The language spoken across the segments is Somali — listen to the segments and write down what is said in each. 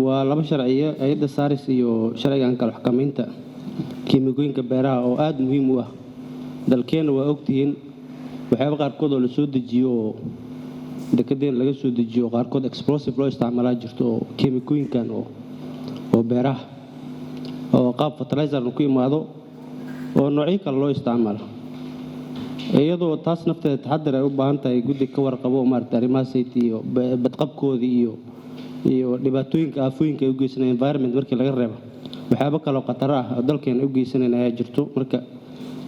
Waa laba sharciyo, hay-adda SARIS iyo sharcigan kala xakamaynta kiimikooyinka beeraha, oo aada muhiim u ah dalkeenna. Waa ogtihiin, waxyaaba qaarkood oo la soo dejiyo oo dekadeen laga soo dejiyo, qaarkood explosive loo isticmaalaa jirto, oo kiimikooyinkan oo beeraha oo qaab fertilizer ku imaado oo noocyo kale loo isticmaalo, iyadoo taas nafteeda taxadar ay u baahan tahay, guddi ka warqabo maarata arrimaha sayt iyo badqabkoodii iyo dhibaatooyinka, aafooyinka ay u geysanayaan environment. Markii laga reebo, waxyaabo kaloo khataro ah oo dalkeena u geysanayn ayaa jirto. Marka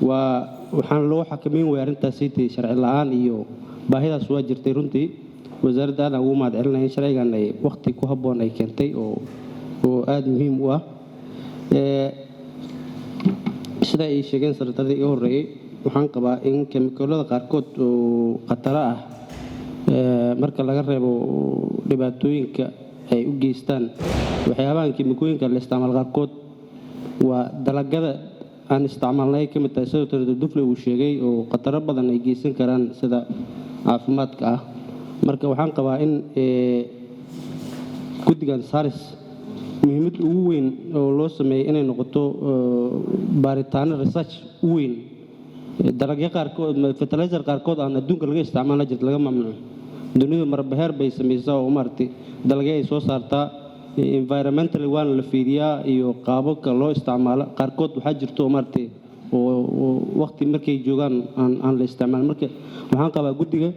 waa waxaan loo xakameyn waya arrintaas saytay sharci la-aan iyo baahidaas waa jirtay. Runtii wasaaradda aadaan ugu mahad celinaya in sharcigan ay waqti ku habboon ay keentay oo aada muhiim u ah. Sida ay sheegeen sanataradii iga horreeyey, waxaan qabaa in kemikalada qaarkood oo khataro ah, marka laga reebo dhibaatooyinka ay u geystaan waxyaabahan kiimikooyinka la isticmaal, qaarkood waa dalagyada aan isticmaalnay ka mid tahay, sidoo kale Dufle uu sheegay, oo khataro badan ay geysan karaan sida caafimaadka ah. Marka waxaan qabaa in guddigan SARIS muhiimad ugu weyn oo loo sameeyey inay noqoto baaritaano, research u weyn. Dalagyo qaarkood, fertilizer qaarkood aan adduunka laga isticmaala jirta, laga mamnuuco. Dunidu marbaheer bay samaysaa oo maaragtay dalagyo ay soo saartaa, environmentally waana la fiiriyaa iyo qaababka loo isticmaalo. Qaarkood waxaa jirto oo maaragtay oo waqti markay joogaan aan la isticmaalin. Marka waxaan qabaa guddiga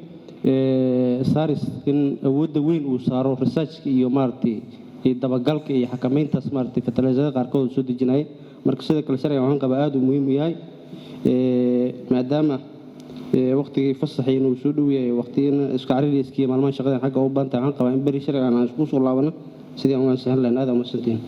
SARIS in awoodda weyn uu saaro researchka iyo maaragtay iyo dabagalka iyo xakameyntaas maaragtay fertilizerada qaarkood uu soo dejinaya. Marka sidoo kale sharcigan waxaan qabaa aada uu muhiim u yahay, maadaama waqtigii fasaxiina uu soo dhow yahay, waqtigina isku caririiskiiyo maalmaha shaqadan xagga u badan tahay. Waxaan qabaa in beri sharcigan aan isku soo laabano sidii aan u ansixin lahayn. Aad umahadsantihiin.